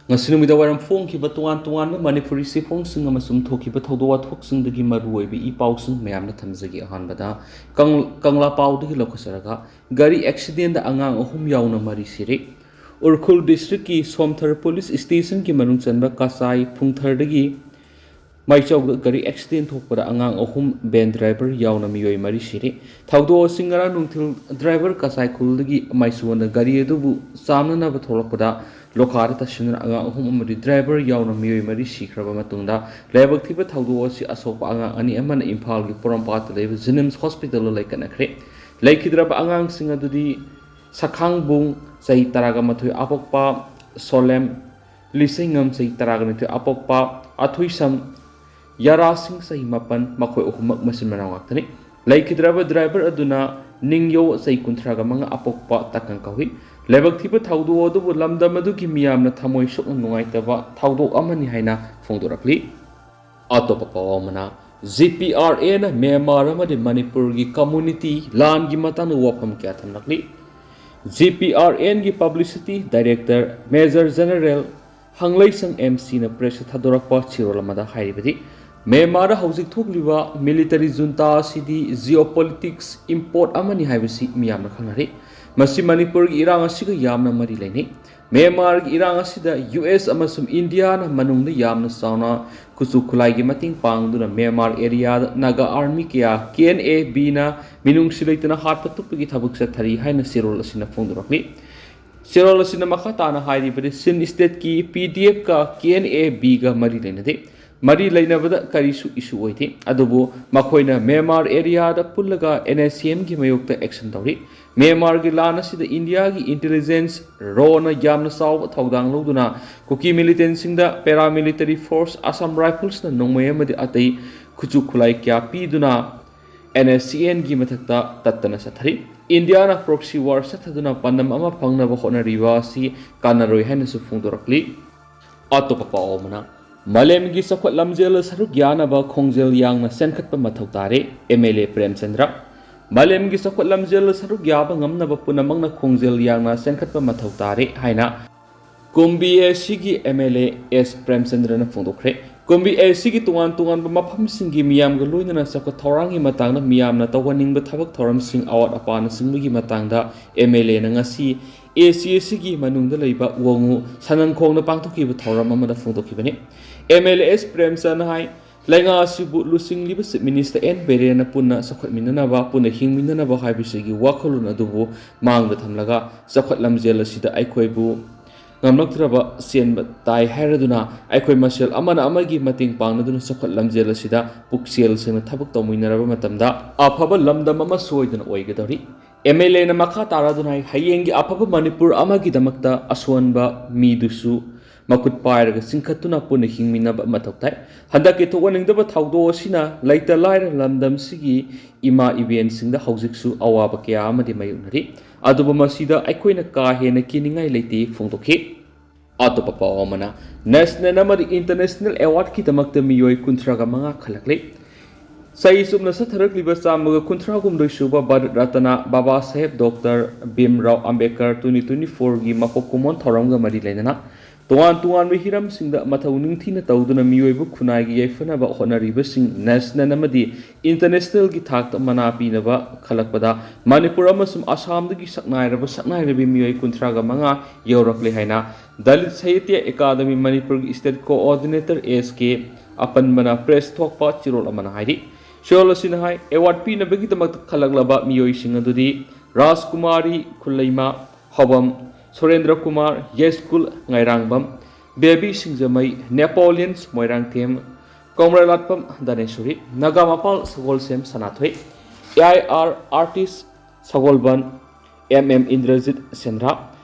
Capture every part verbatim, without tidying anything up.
ꯉꯁꯤ ꯅꯨꯃꯤꯗꯥꯡ ꯋꯥꯏꯔꯝ ꯐꯣꯡꯈꯤꯕ ꯇꯣꯉꯥꯟ ꯇꯣꯉꯥꯟꯕ ꯃꯅꯤꯄꯨꯔꯤ ꯆꯦꯐꯣꯡꯁꯤꯡ ꯑꯃꯁꯨꯡ ꯊꯣꯛꯈꯤꯕ ꯊꯧꯗꯣꯛ ꯋꯥꯊꯣꯛꯁꯤꯡꯗꯒꯤ ꯃꯔꯨꯑꯣꯏꯕ ꯏ ꯄꯥꯎꯁꯤꯡ ꯃꯌꯥꯝꯅ ꯊꯝꯖꯒꯦ꯫ ꯑꯍꯥꯟꯕꯗ ꯀꯪ-, ꯀꯪꯂꯥ ꯄꯥꯎꯗꯒꯤ ꯂꯧꯈꯠꯆꯔꯒ, ꯒꯥꯔꯤ ꯑꯦꯛꯁꯤꯗꯦꯟꯗ ꯑꯉꯥꯡ ꯑꯍꯨꯝ ꯌꯥꯎꯅ ꯃꯔꯤ ꯁꯤꯔꯦ꯫ ꯎꯈ꯭ꯔꯨꯜ ꯗꯤꯁꯇ꯭ꯔꯤꯛꯀꯤ ꯁꯣꯝꯊꯔ ꯄꯨꯂꯤꯁ ꯁ꯭ꯇꯦꯁꯟꯒꯤ ꯃꯅꯨꯡ ꯆꯟꯕ ꯀꯆꯥꯏ ꯐꯨꯡꯊꯔꯗꯒꯤ ꯃꯥꯏꯆꯧꯗ ꯒꯥꯔꯤ ꯑꯦꯛꯁꯤꯗꯦꯟ ꯊꯣꯛꯄꯗ ꯑꯉꯥꯡ ꯑꯍꯨꯝ, ꯚꯦꯟ ꯗ꯭ꯔꯥꯏꯚꯔ ꯌꯥꯎꯅ ꯃꯤꯑꯣꯏ ꯃꯔꯤ ꯁꯤꯔꯦ꯫ ꯊꯧꯗꯣꯛ ꯑꯁꯤ ꯉꯔꯥꯡ ꯅꯨꯡꯊꯤꯜ ꯗ꯭ꯔꯥꯏꯚꯔ ꯀꯆꯥꯏ ꯈꯨꯜꯗꯒꯤ ꯃꯥꯏꯆꯣꯟꯗ ꯒꯥꯔꯤ ꯑꯗꯨꯕꯨ ꯆꯥꯝꯅꯅꯕ ꯊꯣꯛꯂꯛꯄꯗ ꯂꯣꯈꯥꯗ ꯇꯥꯁꯤꯟꯗꯨꯅ ꯑꯉꯥꯡ ꯑꯍꯨꯝ ꯑꯃꯗꯤ ꯗ꯭ꯔꯥꯏꯚꯔ ꯌꯥꯎꯅ ꯃꯤꯑꯣꯏ ꯃꯔꯤ ꯁꯤꯈ꯭ꯔꯕ ꯃꯇꯨꯡꯗ, ꯂꯥꯏꯕꯛ ꯊꯤꯕ ꯊꯧꯗꯣꯛ ꯑꯁꯤ ꯑꯁꯣꯛꯄ ꯑꯉꯥꯡ ꯑꯅꯤ ꯑꯃꯅ ꯏꯝꯐꯥꯜꯒꯤ ꯄꯣꯔꯣꯝꯄꯥꯠꯇ ꯂꯩꯕ ꯖꯤꯅꯤꯝꯁ ꯍꯣꯁꯄꯤꯇꯥꯜꯗ ꯂꯩꯈꯠꯅꯈ꯭ꯔꯦ꯫ ꯂꯩꯈꯤꯗ꯭ꯔꯕ ꯑꯉꯥꯡꯁꯤꯡ ꯑꯗꯨꯗꯤ ꯁꯈꯥꯡꯕꯨꯡ, ꯆꯍꯤ ꯇꯔꯥꯒ ꯃꯥꯊꯣꯏ ꯑꯄꯣꯛꯄ ꯁꯣꯂꯦꯝ, ꯂꯤꯁꯩꯉꯝ, ꯆꯍꯤ ꯇꯔꯥꯒ ꯅꯤꯊꯣꯏ ꯑꯄꯣꯛꯄ ꯑꯊꯣꯏꯁꯝ, ꯌꯥꯔꯥꯁꯤꯡ, ꯆꯍꯤ ꯃꯥꯄꯟ, ꯃꯈꯣꯏ ꯑꯍꯨꯝꯃꯛ ꯃꯆꯤꯟ ꯃꯅꯥꯎ ꯉꯥꯛꯇꯅꯤ꯫ ꯂꯩꯈꯤꯗ꯭ꯔꯕ ꯗ꯭ꯔꯥꯏꯚꯔ ꯑꯗꯨꯅ ꯅꯤꯡꯌꯧ, ꯆꯍꯤ ꯀꯨꯟꯊ꯭ꯔꯥꯒ ꯃꯉꯥ ꯑꯄꯣꯛꯄ ꯇꯀꯪ ꯀꯧꯏ꯫ ꯂꯥꯏꯕꯛ ꯊꯤꯕ ꯊꯧꯗꯣꯛ ꯑꯗꯨꯕꯨ ꯂꯝꯗꯝ ꯑꯗꯨꯒꯤ ꯃꯤꯌꯥꯝꯅ ꯊꯃꯣꯏ ꯁꯣꯛꯅ ꯅꯨꯡꯉꯥꯏꯇꯕ ꯊꯧꯗꯣꯛ ꯑꯃꯅꯤ ꯍꯥꯏꯅ ꯐꯣꯡꯗꯣꯔꯛꯂꯤ꯫ ꯑꯇꯣꯞꯄ ꯄꯥꯎ ꯑꯃꯅ, G P R N Myanmar ꯑꯃꯗꯤ ꯃꯅꯤꯄꯨꯔꯒꯤ ꯀꯝꯃ꯭ꯌꯨꯅꯤꯇꯤ ꯂꯥꯟꯒꯤ ꯃꯇꯥꯡꯗ ꯋꯥꯐꯝ ꯀꯌꯥ ꯊꯝꯂꯛꯂꯤ꯫ ꯖꯤ ꯄꯤ ꯑꯥꯔ ꯑꯦꯟꯒꯤ ꯄꯕ꯭ꯂꯤꯁꯤꯇꯤ ꯗꯥꯏꯔꯦꯛꯇꯔ ꯃꯦꯖꯔ ꯖꯦꯅꯔꯦꯜ ꯍꯪꯂꯩꯁꯪ ꯑꯦꯝ ꯁꯤꯅ ꯄ꯭ꯔꯦꯁꯇ ꯊꯥꯗꯣꯔꯛꯄ ꯆꯦꯔꯣꯜ ꯑꯃꯗ ꯍꯥꯏꯔꯤꯕꯗꯤ, ꯃ꯭ꯌꯥꯟꯃꯥꯔꯗ ꯍꯧꯖꯤꯛ ꯊꯣꯛꯂꯤꯕ ꯃꯤꯂꯤꯇꯔꯤ ꯖꯨꯟꯇꯥ ꯑꯁꯤꯗꯤ ꯖꯤꯑꯣꯄꯣꯂꯤꯇꯤꯛꯁ ꯏꯝꯄꯣꯔꯠ ꯑꯃꯅꯤ ꯍꯥꯏꯕꯁꯤ ꯃꯤꯌꯥꯝꯅ ꯈꯪꯅꯔꯤ꯫ ꯃꯁꯤ ꯃꯅꯤꯄꯨꯔꯒꯤ ꯏꯔꯥꯡ ꯑꯁꯤꯒ ꯌꯥꯝꯅ ꯃꯔꯤ ꯂꯩꯅꯩ꯫ ꯃ꯭ꯌꯥꯟꯃꯥꯔꯒꯤ ꯏꯔꯥꯡ ꯑꯁꯤꯗ ꯌꯨ ꯑꯦꯁ ꯑꯃꯁꯨꯡ ꯏꯟꯗꯤꯌꯥꯅ ꯃꯅꯨꯡꯗ ꯌꯥꯝꯅ ꯆꯥꯎꯅ ꯈꯨꯠꯁꯨ ꯈꯨꯠꯂꯥꯏꯒꯤ ꯃꯇꯦꯡ ꯄꯥꯡꯗꯨꯅ ꯃ꯭ꯌꯥꯟꯃꯥꯔ ꯑꯦꯔꯤꯌꯥꯗ ꯅꯥꯒꯥ ꯑꯥꯔꯃꯤ ꯀꯌꯥ ꯀꯦ ꯑꯦꯟ ꯑꯦ ꯕꯤꯅ ꯃꯤꯅꯨꯡꯁꯤ ꯂꯩꯇꯅ ꯍꯥꯠꯄ ꯇꯨꯞꯄꯒꯤ ꯊꯕꯛ ꯆꯠꯊꯔꯤ ꯍꯥꯏꯅ ꯆꯦꯔꯣꯜ ꯑꯁꯤꯅ ꯐꯣꯡꯗꯣꯔꯛꯂꯤ꯫ ꯆꯦꯔꯣꯜ ꯑꯁꯤꯅ ꯃꯈꯥ ꯇꯥꯅ ꯍꯥꯏꯔꯤꯕꯗꯤ, ꯆꯤꯟ ꯁ꯭ꯇꯦꯠꯀꯤ ꯄꯤ ꯗꯤ ꯑꯦꯐꯀ ꯀꯦ ꯑꯦꯟ ꯑꯦ ꯕꯤꯒ ꯃꯔꯤ ꯂꯩꯅꯗꯦ꯫ ꯃꯔꯤ ꯂꯩꯅꯕꯗ ꯀꯔꯤꯁꯨ ꯏꯁꯨ ꯑꯣꯏꯗꯦ, ꯑꯗꯨꯕꯨ ꯃꯈꯣꯏꯅ ꯃ꯭ꯌꯥꯟꯃꯥꯔ ꯑꯦꯔꯤꯌꯥꯗ ꯄꯨꯜꯂꯒ ꯑꯦꯟ ꯑꯦꯁ ꯁꯤ ꯑꯦꯝꯒꯤ ꯃꯥꯌꯣꯛꯇ ꯑꯦꯛꯁꯟ ꯇꯧꯔꯤ꯫ ꯃ꯭ꯌꯥꯟꯃꯥꯔꯒꯤ ꯂꯥꯟ ꯑꯁꯤꯗ ꯏꯟꯗꯤꯌꯥꯒꯤ ꯏꯟꯇꯦꯂꯤꯖꯦꯟꯁ ꯔꯣꯅ ꯌꯥꯝꯅ ꯆꯥꯎꯕ ꯊꯧꯗꯥꯡ ꯂꯧꯗꯨꯅ ꯀꯨꯀꯤ ꯃꯤꯂꯤꯇꯦꯟꯁꯤꯡꯗ ꯄꯦꯔꯥꯃꯤꯂꯤꯇꯔꯤ ꯐꯣꯔꯁ, ꯑꯁꯥꯝ ꯔꯥꯏꯐꯜꯁꯅ ꯅꯣꯡꯃꯩ ꯑꯃꯗꯤ ꯑꯇꯩ ꯈꯨꯠꯁꯨ ꯈꯨꯠꯂꯥꯏ ꯀꯌꯥ ꯄꯤꯗꯨꯅ ꯑꯦꯟ ꯑꯦꯁ ꯁꯤ ꯑꯦꯟꯒꯤ ꯃꯊꯛꯇ ꯇꯠꯇꯅ ꯆꯠꯊꯔꯤ꯫ ꯏꯟꯗꯤꯌꯥꯅ ꯄ꯭ꯔꯣꯛꯁꯤ ꯋꯥꯔ ꯆꯠꯊꯗꯨꯅ ꯄꯥꯟꯗꯝ ꯑꯃ ꯐꯪꯅꯕ ꯍꯣꯠꯅꯔꯤꯕ ꯑꯁꯤ ꯀꯥꯟꯅꯔꯣꯏ ꯍꯥꯏꯅꯁꯨ ꯐꯣꯡꯗꯣꯔꯛꯂꯤ꯫ ꯑꯇꯣꯞꯄ ꯄꯥꯎ ꯑꯃꯅ, ꯃꯥꯂꯦꯝꯒꯤ ꯆꯥꯎꯈꯠ ꯂꯝꯖꯦꯜꯗ ꯁꯔꯨꯛ ꯌꯥꯅꯕ ꯈꯣꯡꯖꯦꯜ ꯌꯥꯡꯅ ꯆꯦꯟꯈꯠꯄ ꯃꯊꯧ ꯇꯥꯔꯦ, ꯑꯦꯝ ꯑꯦꯜ ꯑꯦ ꯄ꯭ꯔꯦꯝꯆꯟꯗ꯭ꯔ꯫ ꯃꯥꯂꯦꯝꯒꯤ ꯆꯥꯎꯈꯠ ꯂꯝꯖꯦꯜꯗ ꯁꯔꯨꯛ ꯌꯥꯕ ꯉꯝꯅꯕ ꯄꯨꯝꯅꯃꯛꯅ ꯈꯣꯡꯖꯦꯜ ꯌꯥꯡꯅ ꯆꯦꯟꯈꯠꯄ ꯃꯊꯧ ꯇꯥꯔꯦ ꯍꯥꯏꯅ ꯀꯨꯝꯕꯤ ꯑꯦ ꯁꯤꯒꯤ ꯑꯦꯝ ꯑꯦꯜ ꯑꯦ ꯑꯦꯁ ꯄ꯭ꯔꯦꯝꯆꯟꯗ꯭ꯔꯅ ꯐꯣꯡꯗꯣꯛꯈ꯭ꯔꯦ꯫ ꯀꯨꯝꯕꯤ ꯑꯦ ꯁꯤꯒꯤ ꯇꯣꯉꯥꯟ ꯇꯣꯉꯥꯟꯕ ꯃꯐꯝꯁꯤꯡꯒꯤ ꯃꯤꯌꯥꯝꯒ ꯂꯣꯏꯅꯅ ꯆꯥꯎꯈꯠ ꯊꯧꯔꯥꯡꯒꯤ ꯃꯇꯥꯡꯗ ꯃꯤꯌꯥꯝꯅ ꯇꯧꯍꯟꯅꯤꯡꯕ ꯊꯕꯛ ꯊꯧꯔꯝꯁꯤꯡ, ꯑꯋꯥꯠ ꯑꯄꯥꯅꯆꯤꯡꯕꯒꯤ ꯃꯇꯥꯡꯗ ꯑꯦꯝ ꯑꯦꯜ ꯑꯦꯅ ꯉꯁꯤ ꯑꯦ ꯁꯤ ꯑꯦ ꯁꯤꯒꯤ ꯃꯅꯨꯡꯗ ꯂꯩꯕ ꯋꯥꯉꯨ ꯁꯅꯪꯈꯣꯡꯗ ꯄꯥꯡꯊꯣꯛꯈꯤꯕ ꯊꯧꯔꯝ ꯑꯃꯗ ꯐꯣꯡꯗꯣꯛꯈꯤꯕꯅꯤ꯫ ꯑꯦꯝ ꯑꯦꯜ ꯑꯦ ꯑꯦꯁ ꯄ꯭ꯔꯦꯝꯆꯟꯗ ꯍꯥꯏ, ꯂꯩꯉꯥꯛ ꯑꯁꯤꯕꯨ ꯂꯨꯆꯤꯡꯂꯤꯕ ꯆꯤꯐ ꯃꯤꯅꯤꯁꯇꯔ ꯑꯦꯟ ꯕꯤꯔꯦꯟꯅ ꯄꯨꯟꯅ ꯆꯥꯎꯈꯠꯃꯤꯟꯅꯅꯕ, ꯄꯨꯟꯅ ꯍꯤꯡꯃꯤꯟꯅꯅꯕ ꯍꯥꯏꯕꯁꯤꯒꯤ ꯋꯥꯈꯜꯂꯣꯟ ꯑꯗꯨꯕꯨ ꯃꯥꯡꯗ ꯊꯝꯂꯒ ꯆꯥꯎꯈꯠ ꯂꯝꯖꯦꯜ ꯑꯁꯤꯗ ꯑꯩꯈꯣꯏꯕꯨ ꯉꯝꯂꯛꯇ꯭ꯔꯕ ꯆꯦꯟꯕ ꯇꯥꯏ ꯍꯥꯏꯔꯗꯨꯅ ꯑꯩꯈꯣꯏ ꯃꯁꯦꯜ ꯑꯃꯅ ꯑꯃꯒꯤ ꯃꯇꯦꯡ ꯄꯥꯡꯅꯗꯨꯅ ꯆꯥꯎꯈꯠ ꯂꯝꯖꯦꯜ ꯑꯁꯤꯗ ꯄꯨꯛꯆꯦꯜ ꯁꯦꯡꯅ ꯊꯕꯛ ꯇꯧꯃꯤꯟꯅꯔꯕ ꯃꯇꯝꯗ ꯑꯐꯕ ꯂꯝꯗꯝ ꯑꯃ ꯁꯣꯏꯗꯅ ꯑꯣꯏꯒꯗꯧꯔꯤ꯫ ꯑꯦꯝ ꯑꯦꯜ ꯑꯦꯅ ꯃꯈꯥ ꯇꯥꯔꯗꯨꯅ ꯍꯥꯏ, ꯍꯌꯦꯡꯒꯤ ꯑꯐꯕ ꯃꯅꯤꯄꯨꯔ ꯑꯃꯒꯤꯗꯃꯛꯇ ꯑꯁꯣꯟꯕ ꯃꯤꯗꯨꯁꯨ ꯃꯈꯨꯠ ꯄꯥꯏꯔꯒ ꯆꯤꯡꯈꯠꯇꯨꯅ ꯄꯨꯟꯅ ꯍꯤꯡꯃꯤꯟꯅꯕ ꯃꯊꯧ ꯇꯥꯏ꯫ ꯍꯟꯗꯛꯀꯤ ꯊꯣꯛꯍꯟꯅꯤꯡꯗꯕ ꯊꯧꯗꯣꯛ ꯑꯁꯤꯅ ꯂꯩꯇ ꯂꯥꯏꯔ ꯂꯝꯗꯝꯁꯤꯒꯤ ꯏꯃꯥ ꯏꯕꯦꯟꯁꯤꯡꯗ ꯍꯧꯖꯤꯛꯁꯨ ꯑꯋꯥꯕ ꯀꯌꯥ ꯑꯃꯗꯤ ꯃꯥꯌꯣꯛꯅꯔꯤ꯫ ꯑꯗꯨꯕꯨ ꯃꯁꯤꯗ ꯑꯩꯈꯣꯏꯅ ꯀꯥ ꯍꯦꯟꯅ ꯀꯤꯅꯤꯡꯉꯥꯏ ꯂꯩꯇꯦ ꯐꯣꯡꯗꯣꯛꯈꯤ꯫ ꯑꯇꯣꯞꯄ ꯄꯥꯎ ꯑꯃꯅ, ꯅꯦꯁꯅꯦꯜ ꯑꯃꯗꯤ ꯏꯟꯇꯔꯅꯦꯁꯅꯦꯜ ꯑꯦꯋꯥꯔꯗꯀꯤꯗꯃꯛꯇ ꯃꯤꯑꯣꯏ ꯀꯨꯟꯊ꯭ꯔꯥꯒ ꯃꯉꯥ ꯈꯜꯂꯛꯂꯦ꯫ ꯆꯍꯤ ꯆꯨꯞꯅ ꯆꯠꯊꯔꯛꯂꯤꯕ ꯆꯥꯝꯃꯒ ꯀꯨꯟꯊ꯭ꯔꯥ ꯍꯨꯝꯗꯣꯏ ꯁꯨꯕ ꯚꯥꯔꯠ ꯔꯠꯅ ꯕꯥꯕꯥ ꯁꯥꯍꯦꯕ ꯗꯣꯛꯇꯔ ꯚꯤꯝ ꯔꯥꯎ ꯑꯝꯕꯦꯗꯀꯔ twenty twenty-fourꯒꯤ ꯃꯄꯣꯛ ꯀꯨꯝꯑꯣꯟ ꯊꯧꯔꯝꯒ ꯃꯔꯤ ꯂꯩꯅꯅ ꯇꯣꯉꯥꯟ ꯇꯣꯉꯥꯟꯕ ꯍꯤꯔꯝꯁꯤꯡꯗ ꯃꯊꯧ ꯅꯤꯡꯊꯤꯅ ꯇꯧꯗꯨꯅ ꯃꯤꯑꯣꯏꯕ ꯈꯨꯟꯅꯥꯏꯒꯤ ꯌꯥꯏꯐꯅꯕ ꯍꯣꯠꯅꯔꯤꯕꯁꯤꯡ ꯅꯦꯁꯅꯦꯜ ꯑꯃꯗꯤ ꯏꯟꯇꯔꯅꯦꯁꯅꯦꯜꯒꯤ ꯊꯥꯛꯇ ꯃꯅꯥ ꯄꯤꯅꯕ ꯈꯜꯂꯛꯄꯗ ꯃꯅꯤꯄꯨꯔ ꯑꯃꯁꯨꯡ ꯑꯁꯥꯝꯗꯒꯤ ꯁꯛꯅꯥꯏꯔꯕ ꯁꯛꯅꯥꯏꯔꯕꯤ ꯃꯤꯑꯣꯏ ꯀꯨꯟꯊ꯭ꯔꯥꯒ ꯃꯉꯥ ꯌꯧꯔꯛꯂꯦ ꯍꯥꯏꯅ ꯗꯂꯤꯠ ꯁꯥꯍꯤꯇ꯭ꯌ ꯑꯦꯀꯥꯗꯃꯤ ꯃꯅꯤꯄꯨꯔꯒꯤ ꯁ꯭ꯇꯦꯠ ꯀꯣꯑꯣꯔꯗꯤꯅꯦꯇꯔ ꯑꯦꯁ ꯀꯦ ꯑꯄꯟꯕꯅ ꯄ꯭ꯔꯦꯁ ꯊꯣꯛꯄ ꯆꯦꯔꯣꯜ ꯑꯃꯅ ꯍꯥꯏꯔꯤ꯫ ꯆꯦꯔꯣꯜ ꯑꯁꯤꯅ ꯍꯥꯏ, ꯑꯦꯋꯥꯔꯗ ꯄꯤꯅꯕꯒꯤꯗꯃꯛꯇ ꯈꯜꯂꯛꯂꯕ ꯃꯤꯑꯣꯏꯁꯤꯡ ꯑꯗꯨꯗꯤ Rajkumari Khulleima Haobam, Surendra Kumar Yaiskul Ngairangbam, Bebi Singjamei, Napoleons Moirangthem, Kongbrailatpam Dhaneshori, Nagamapal Sagolsem Sanathoi, A I R artist Sagolband M M Indrajit Sendra,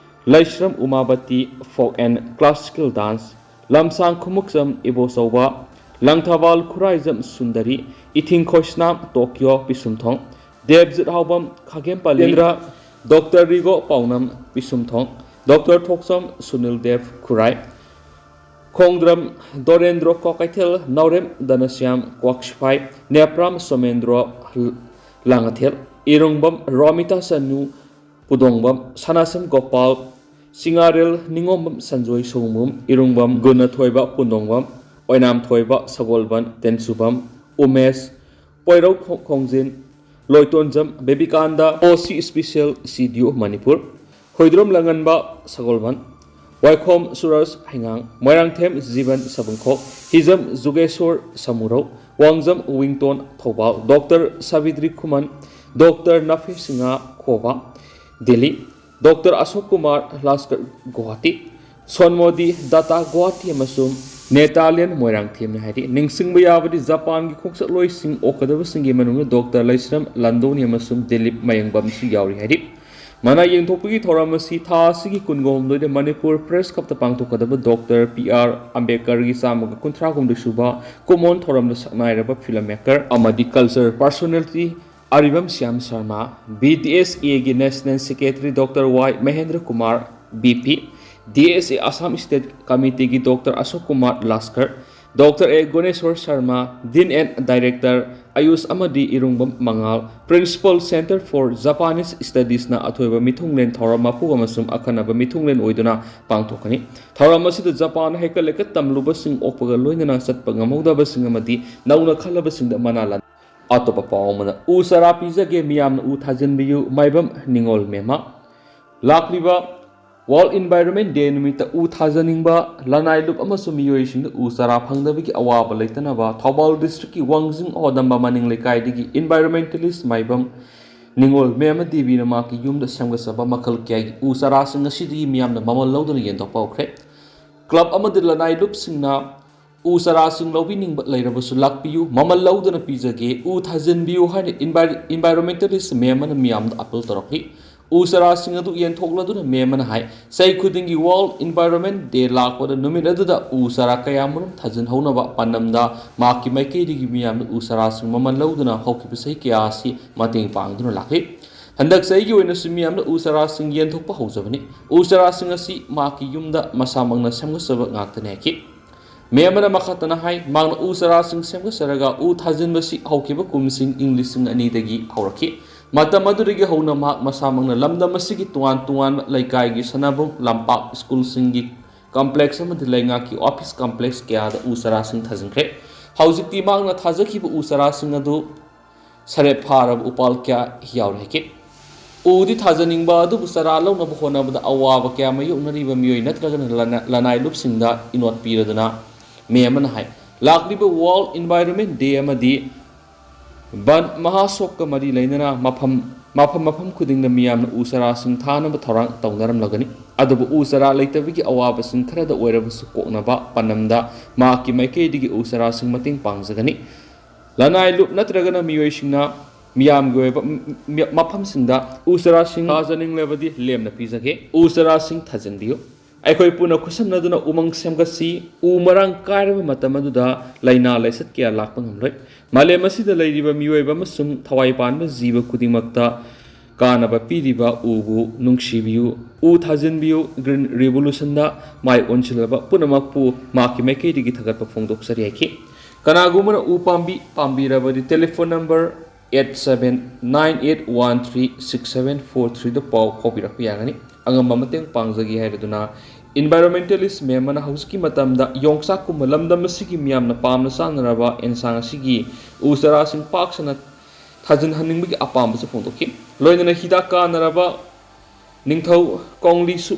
Leishram Umabati folk and classical dance, Lamshang Khumukcham Ibochouba, Langthabal Khuraijam Sundari, Ithing Khoisnam Tokiyo Pishumthong, Debajit Haobam Khagempalli Indra, doctor Rigo Paonam Pishumthong, doctor Thokchom Sunil Dev Khurai, Khongdram Dorendro Kwakeithel, Naorem Dhanashyam Kwakshiphai, Nepram Somendro Langathel, Irungbam Romita ꯆꯅꯨ ꯄꯨꯗꯣꯡꯕꯝ, ꯁꯅꯥꯁꯝ ꯒꯣꯄꯥꯜ ꯁꯤꯡꯉꯥꯔꯦꯜ ꯅꯤꯉꯣꯝꯕꯝ, ꯁꯟꯖꯣꯏ ꯁꯣꯡꯕꯝ, ꯏꯔꯨꯡꯕꯝ ꯒꯨꯅꯊꯣꯏꯕ, ꯄꯨꯟꯗꯣꯡꯕꯝ ꯑꯣꯏꯅꯥꯝꯊꯣꯏꯕ, ꯁꯒꯣꯜꯕꯟ ꯇꯦꯟꯁꯨꯕꯝ ꯎꯃꯦꯁ, ꯄꯣꯏꯔꯧ ꯈꯣ-, ꯈꯣꯡꯖꯤꯟ, ꯂꯣꯏꯇꯣꯟꯖꯝ ꯕꯦꯕꯤꯀꯥꯟꯗ, ꯑꯣ ꯁꯤ ꯏꯁꯄꯤꯁꯦꯜ ꯁꯤ ꯗꯤ ꯑꯣ ꯃꯅꯤꯄꯨꯔ, ꯍꯣꯏꯗ꯭ꯔꯣꯝ ꯂꯪꯉꯟꯕ, ꯁꯒꯣꯜꯕꯟ, ꯋꯥꯏꯈꯣꯝ ꯁꯨꯔꯖ, ꯍꯩꯉꯥꯡ, ꯃꯣꯏꯔꯥꯡꯊꯦꯝ ꯖꯤꯕꯟ, ꯁꯕꯪꯈꯣꯛ, ꯍꯤꯖꯝ ꯖꯨꯒꯦꯁꯣꯔ, ꯁꯃꯨꯔꯧ, ꯋꯥꯡꯖꯝ ꯋꯤꯡꯇꯣꯟ, ꯊꯧꯕꯥꯜ, ꯗꯣꯛꯇꯔ ꯁꯥꯕꯤꯗ꯭ꯔꯤ ꯈꯨꯃꯟ, doctor ꯅꯥꯐꯦ Singh, ꯈꯣꯕꯥ, Delhi, doctor Ashok Kumar ꯂꯥꯁꯀꯔ, Guwahati, ꯁꯣꯟꯃꯣꯗꯤ data Guwahati ꯑꯃꯁꯨꯡ ꯅꯦꯇꯥꯂꯤꯌꯟ ꯃꯣꯏꯔꯥꯡꯊꯦꯝꯅꯤ ꯍꯥꯏꯔꯤ꯫ ꯅꯤꯡꯁꯤꯡꯕ ꯌꯥꯕꯗꯤ ꯖꯄꯥꯟꯒꯤ ꯈꯣꯡꯆꯠꯂꯣꯏꯁꯤꯡ ꯑꯣꯛꯀꯗꯕꯁꯤꯡꯒꯤ ꯃꯅꯨꯡꯗ ꯗꯣꯛꯇꯔ ꯂꯩꯁ꯭ꯔꯝ ꯂꯟꯗꯣꯅꯤ ꯑꯃꯁꯨꯡ ꯗꯤꯂꯤꯞ ꯃꯌꯦꯡꯕꯝꯁꯨ ꯌꯥꯎꯔꯤ ꯍꯥꯏꯔꯤ꯫ ꯃꯅꯥ ꯌꯦꯡꯊꯣꯛꯄꯒꯤ ꯊꯧꯔꯝ ꯑꯁꯤ ꯊꯥ ꯑꯁꯤꯒꯤ ꯀꯨꯟꯒ ꯍꯨꯝꯗꯣꯏꯗ ꯃꯅꯤꯄꯨꯔ ꯄ꯭ꯔꯦꯁ ꯀ꯭ꯂꯕꯇ ꯄꯥꯡꯊꯣꯛꯀꯗꯕ ꯗꯣꯛꯇꯔ ꯄꯤ ꯑꯥꯔ ꯑꯝꯕꯦꯗꯀꯔꯒꯤ ꯆꯥꯝꯃꯒ ꯀꯨꯟꯊ꯭ꯔꯥ ꯍꯨꯝꯗꯣꯏ ꯁꯨꯕ ꯀꯨꯃꯣꯟ ꯊꯧꯔꯝꯗ ꯁꯛꯅꯥꯏꯔꯕ ꯐꯤꯂꯝ ꯃꯦꯀꯔ ꯑꯃꯗꯤ culture personality Aribam Shyam Sharma, B D S ꯑꯦꯒꯤ national secretary doctor Y Mahendra Kumar, B P, D S A Assam state ꯀꯃꯤꯇꯤꯒꯤ doctor Ashok Kumar Laskar, doctor A Guneshor Sharma, dean and director Ayush ꯑꯃꯗꯤ Irungbam Mangal, principal centre for Japanese ꯁ꯭ꯇꯗꯤꯁꯅ ꯑꯊꯣꯏꯕ ꯃꯤꯊꯨꯡꯂꯦꯟ ꯊꯧꯔꯝ ꯃꯄꯨ ꯑꯃꯁꯨꯡ ꯑꯈꯟꯅꯕ ꯃꯤꯊꯨꯡꯂꯦꯟ ꯑꯣꯏꯗꯨꯅ ꯄꯥꯡꯊꯣꯛꯀꯅꯤ꯫ ꯊꯧꯔꯝ ꯑꯁꯤꯗ ꯖꯄꯥꯟ ꯍꯩꯀꯠ ꯂꯩꯀꯠ ꯇꯝꯂꯨꯕꯁꯤꯡ ꯑꯣꯛꯄꯒ ꯂꯣꯏꯅꯅ ꯆꯠꯄ ꯉꯝꯍꯧꯗꯕꯁꯤꯡ ꯑꯃꯗꯤ ꯅꯧꯅ ꯈꯜꯂꯕꯁꯤꯡꯗ ꯃꯅꯥ ꯂꯥꯟ-, ꯑꯇꯣꯞꯄ ꯄꯥꯎ ꯑꯃꯅ, ꯎ ꯆꯥꯔꯥ ꯄꯤꯖꯒꯦ, ꯃꯤꯌꯥꯝꯅ ꯎ ꯊꯥꯖꯤꯟꯕꯤꯌꯨ, ꯃꯥꯏꯕꯝ ꯅꯤꯉꯣꯜ ꯃꯦꯝꯃ꯫ ꯂꯥꯛꯂꯤꯕ ꯋꯥꯔꯜ ꯏꯟꯚꯥꯏꯔꯣꯟꯃꯦꯟ ꯗꯦ ꯅꯨꯃꯤꯠꯇ ꯎ ꯊꯥꯖꯅꯤꯡꯕ ꯂꯅꯥꯏ ꯂꯨꯞ ꯑꯃꯁꯨꯡ ꯃꯤꯑꯣꯏꯁꯤꯡꯗ ꯎ ꯆꯥꯔꯥ ꯐꯪꯗꯕꯒꯤ ꯑꯋꯥꯕ ꯂꯩꯇꯅꯕ ꯊꯧꯕꯥꯜ ꯗꯤꯁꯇ꯭ꯔꯤꯛꯀꯤ ꯋꯥꯡꯖꯤꯡ ꯍꯣꯗꯝꯕ ꯃꯅꯤꯡ ꯂꯩꯀꯥꯏꯗꯒꯤ ꯏꯟꯚꯥꯏꯔꯣꯟꯃꯦꯟꯇꯦꯂꯤꯁ ꯃꯥꯏꯕꯝ ꯅꯤꯉꯣꯜ ꯃꯦꯝꯃ ꯗꯦꯕꯤꯅ ꯃꯍꯥꯛꯀꯤ ꯌꯨꯝꯗ ꯁꯦꯝꯒꯠꯆꯕ ꯃꯈꯜ ꯀꯌꯥꯒꯤ ꯎ ꯆꯥꯔꯥꯁꯤꯡ ꯑꯁꯤꯗꯒꯤ ꯃꯤꯌꯥꯝꯅ ꯃꯃꯜ ꯂꯧꯗꯨꯅ ꯌꯦꯟꯊꯣꯛꯄ ꯍꯧꯈ꯭ꯔꯦ꯫ ꯀ꯭ꯂꯕ ꯑꯃꯗꯤ ꯂꯅꯥꯏ ꯂꯨꯞꯁꯤꯡꯅ ꯎ ꯆꯥꯔꯥꯁꯤꯡ ꯂꯧꯕꯤꯅꯤꯡꯕ ꯂꯩꯔꯕꯁꯨ ꯂꯥꯛꯄꯤꯌꯨ, ꯃꯃꯜ ꯂꯧꯗꯅ ꯄꯤꯖꯒꯦ, ꯎ ꯊꯥꯖꯤꯟꯕꯤꯌꯨ ꯍꯥꯏꯅ ꯏꯟꯚꯥꯏ-, ꯏꯟꯚꯥꯏꯔꯣꯟꯃꯦꯟꯇꯦꯂꯤꯁ ꯃꯦꯝ ꯑꯃꯅ ꯃꯤꯌꯥꯝꯗ ꯑꯥꯄꯤꯜ ꯇꯧꯔꯛꯂꯤ꯫ ꯎ ꯆꯥꯔꯥꯁꯤꯡ ꯑꯗꯨ ꯌꯦꯟꯊꯣꯛꯂꯗꯨꯅ ꯃꯦꯝ ꯑꯃꯅ ꯍꯥꯏ, ꯆꯍꯤ ꯈꯨꯗꯤꯡꯒꯤ ꯋꯥꯔꯜ ꯏꯟꯚꯥꯏꯔꯣꯟꯃꯦꯟ ꯗꯦ ꯂꯥꯛꯄꯗ ꯅꯨꯃꯤꯠ ꯑꯗꯨꯗ ꯎ ꯆꯥꯔꯥ ꯀꯌꯥꯃꯔꯨꯝ ꯊꯥꯖꯤꯟꯍꯧꯅꯕ ꯄꯥꯟꯗꯝꯗ ꯃꯍꯥꯛꯀꯤ ꯃꯥꯏꯀꯩꯗꯒꯤ ꯃꯤꯌꯥꯝꯅ ꯎ ꯆꯥꯔꯥꯁꯤꯡ ꯃꯃꯜ ꯂꯧꯗꯨꯅ ꯍꯧꯈꯤꯕ ꯆꯍꯤ ꯀꯌꯥ ꯑꯁꯤ ꯃꯇꯦꯡ ꯄꯥꯡꯗꯨꯅ ꯂꯥꯛꯂꯤ꯫ ꯍꯟꯗꯛ ꯆꯍꯤꯒꯤ ꯑꯣꯏꯅꯁꯨ ꯃꯤꯌꯥꯝꯅ ꯎ ꯆꯥꯔꯥꯁꯤꯡ ꯌꯦꯟꯊꯣꯛꯄ ꯍꯧꯖꯕꯅꯤ꯫ ꯎ ꯆꯥꯔꯥꯁꯤꯡ ꯑꯁꯤ ꯃꯍꯥꯛꯀꯤ ꯌꯨꯝꯗ ꯃꯁꯥꯃꯛꯅ ꯁꯦꯝꯒꯠꯆꯕ ꯉꯥꯛꯇꯅꯤ ꯍꯥꯏꯈꯤ꯫ ꯃꯦꯝ ꯑꯃꯅ ꯃꯈꯥ ꯇꯥꯅ ꯍꯥꯏ, ꯃꯍꯥꯛꯅ ꯎ ꯆꯥꯔꯥꯁꯤꯡ ꯁꯦꯝꯒꯠꯆꯔꯒ ꯎ ꯊꯥꯖꯤꯟꯕꯁꯤ ꯍꯧꯈꯤꯕ ꯀꯨꯝꯁꯤꯡ ꯏꯪ ꯂꯤꯁꯤꯡ ꯑꯅꯤꯗꯒꯤ ꯍꯧꯔꯛꯈꯤ꯫ ꯃꯇꯝ ꯑꯗꯨꯗꯒꯤ ꯍꯧꯅ ꯃꯍꯥꯛ ꯃꯁꯥꯃꯛꯅ ꯂꯝꯗꯝ ꯑꯁꯤꯒꯤ ꯇꯣꯉꯥꯟ ꯇꯣꯉꯥꯟꯕ ꯂꯩꯀꯥꯏꯒꯤ ꯁꯥꯟꯅꯕꯨꯡ, ꯂꯝꯄꯥꯛ, ꯁ꯭ꯀꯨꯜꯁꯤꯡꯒꯤ ꯀꯝꯄ꯭ꯂꯦꯛꯁ ꯑꯃꯗꯤ ꯂꯩꯉꯥꯛꯀꯤ ꯑꯣꯐꯤꯁ ꯀꯝꯄ꯭ꯂꯦꯛꯁ ꯀꯌꯥꯗ ꯎ ꯆꯥꯔꯥꯁꯤꯡ ꯊꯥꯖꯤꯟꯈ꯭ꯔꯦ꯫ ꯍꯧꯖꯤꯛꯇꯤ ꯃꯍꯥꯛꯅ ꯊꯥꯖꯈꯤꯕ ꯎ ꯆꯥꯔꯥꯁꯤꯡ ꯑꯗꯨ ꯁꯔꯦꯞ ꯐꯥꯔꯕ ꯎꯄꯥꯜ ꯀꯌꯥ ꯌꯥꯎꯔꯦ ꯍꯥꯏꯈꯤ꯫ ꯎꯗꯤ ꯊꯥꯖꯅꯤꯡꯕ ꯑꯗꯨꯕꯨ ꯆꯥꯔꯥ ꯂꯧꯅꯕ ꯍꯣꯠꯅꯕꯗ ꯑꯋꯥꯕ ꯀꯌꯥ ꯃꯥꯌꯣꯛꯅꯔꯤꯕ ꯃꯤꯑꯣꯏ ꯅꯠꯇ꯭ꯔꯒꯅ ꯂꯅ-, ꯂꯅꯥꯏ ꯂꯨꯞꯁꯤꯡꯗ ꯏꯅꯣꯠ ꯄꯤꯔꯗꯨꯅ ꯃꯦ ꯑꯃꯅ ꯍꯥꯏ, ꯂꯥꯛꯂꯤꯕ ꯋꯥꯔꯜꯗ ꯏꯟꯚꯥꯏꯔꯣꯟꯃꯦꯟ ꯗꯦ ꯑꯃꯗꯤ ꯕꯟ ꯃꯍꯥꯁꯣꯛꯀ ꯃꯔꯤ ꯂꯩꯅꯅ ꯃꯐꯝ, ꯃꯐꯝ, ꯃꯐꯝ ꯈꯨꯗꯤꯡꯗ ꯃꯤꯌꯥꯝꯅ ꯎ ꯆꯥꯔꯥꯁꯤꯡ ꯊꯥꯅꯕ ꯊꯧꯔꯥꯡ ꯇꯧꯅꯔꯝꯂꯒꯅꯤ꯫ ꯑꯗꯨꯕꯨ ꯎ ꯆꯥꯔꯥ ꯂꯩꯇꯕꯒꯤ ꯑꯋꯥꯕꯁꯤꯡ ꯈꯔꯗ ꯑꯣꯏꯔꯕꯁꯨ ꯀꯣꯛꯅꯕ ꯄꯥꯟꯗꯝꯗ ꯃꯍꯥꯛꯀꯤ ꯃꯥꯏꯀꯩꯗꯒꯤ ꯎ ꯆꯥꯔꯥꯁꯤꯡ ꯃꯇꯦꯡ ꯄꯥꯡꯖꯒꯅꯤ꯫ ꯂꯅꯥꯏ ꯂꯨꯞ ꯅꯠꯇ꯭ꯔꯒꯅ ꯃꯤꯑꯣꯏꯁꯤꯡꯅ ꯃꯤꯌꯥꯝꯒꯤ ꯑꯣꯏꯕ ꯃ-, ꯃ-, ꯃꯐꯝꯁꯤꯡꯗ ꯎ ꯆꯥꯔꯥꯁꯤꯡ ꯊꯥꯖꯅꯤꯡꯂꯕꯗꯤ ꯂꯦꯝꯅ ꯄꯤꯖꯒꯦ꯫ ꯎ ꯆꯥꯔꯥꯁꯤꯡ ꯊꯥꯖꯤꯟꯕꯤꯌꯨ꯫ ꯑꯩꯈꯣꯏ ꯄꯨꯟꯅ ꯈꯨꯠꯁꯝꯅꯗꯨꯅ ꯎꯃꯪ ꯁꯦꯝꯒꯠꯁꯤ꯫ ꯎ ꯃꯔꯥꯡ ꯀꯥꯏꯔꯕ ꯃꯇꯝ ꯑꯗꯨꯗ ꯂꯥꯏꯅꯥ ꯂꯥꯏꯆꯠ ꯀꯌꯥ ꯂꯥꯛꯄ ꯉꯝꯂꯣꯏ꯫ ꯃꯥꯂꯦꯝ ꯑꯁꯤꯗ ꯂꯩꯔꯤꯕ ꯃꯤꯑꯣꯏꯕ ꯑꯃꯁꯨꯡ ꯊꯋꯥꯏ ꯄꯥꯟꯕ ꯖꯤꯕ ꯈꯨꯗꯤꯡꯃꯛꯇ ꯀꯥꯟꯅꯕ ꯄꯤꯔꯤꯕ ꯎꯕꯨ ꯅꯨꯡꯁꯤꯕꯤꯌꯨ꯫ ꯎ ꯊꯥꯖꯤꯟꯕꯤꯌꯨ꯫ ꯒ꯭ꯔꯤꯟ ꯔꯤꯚꯣꯂꯨꯁꯟꯗ ꯃꯥꯏ ꯑꯣꯟꯁꯤꯜꯂꯕ ꯄꯨꯝꯅꯃꯛꯄꯨ ꯃꯍꯥꯛꯀꯤ ꯃꯥꯏꯀꯩꯗꯒꯤ ꯊꯥꯒꯠꯄ ꯐꯣꯡꯗꯣꯛꯆꯔꯤ ꯍꯥꯏꯈꯤ꯫ ꯀꯅꯥꯒꯨꯝꯕꯅ ꯎ ꯄꯥꯝꯕꯤ ꯄꯥꯝꯕꯤꯔꯕꯗꯤ telephone number eight seven nine eight one three six seven four threeꯗ ꯄꯥꯎ ꯐꯥꯎꯕꯤꯔꯛꯄ ꯌꯥꯒꯅꯤ꯫ ꯑꯉꯝꯕ ꯃꯇꯦꯡ ꯄꯥꯡꯖꯒꯦ ꯍꯥꯏꯔꯗꯨꯅ ꯏꯟꯚꯥꯏꯔꯣꯟꯃꯦꯟꯇꯦꯂꯤꯁ ꯃꯦꯝ ꯑꯃꯅ ꯍꯧꯖꯤꯛꯀꯤ ꯃꯇꯝꯗ ꯌꯣꯡꯆꯥꯛꯀꯨꯝꯕ ꯂꯝꯗꯝ ꯑꯁꯤꯒꯤ ꯃꯤꯌꯥꯝꯅ ꯄꯥꯝꯅ ꯆꯥꯅꯔꯕ ꯑꯦꯟꯁꯥꯡ ꯑꯁꯤꯒꯤ ꯎ ꯆꯥꯔꯥꯁꯤꯡ ꯄꯥꯛ ꯁꯟꯅ ꯊꯥꯖꯤꯟꯍꯟꯅꯤꯡꯕꯒꯤ ꯑꯄꯥꯝꯕꯁꯨ ꯐꯣꯡꯗꯣꯛꯈꯤ꯫ ꯂꯣꯏꯅꯅ ꯍꯤꯗꯥꯛ ꯀꯥꯟꯅꯔꯕ ꯅꯤꯡꯊꯧ ꯀꯣꯡꯂꯤꯁꯨ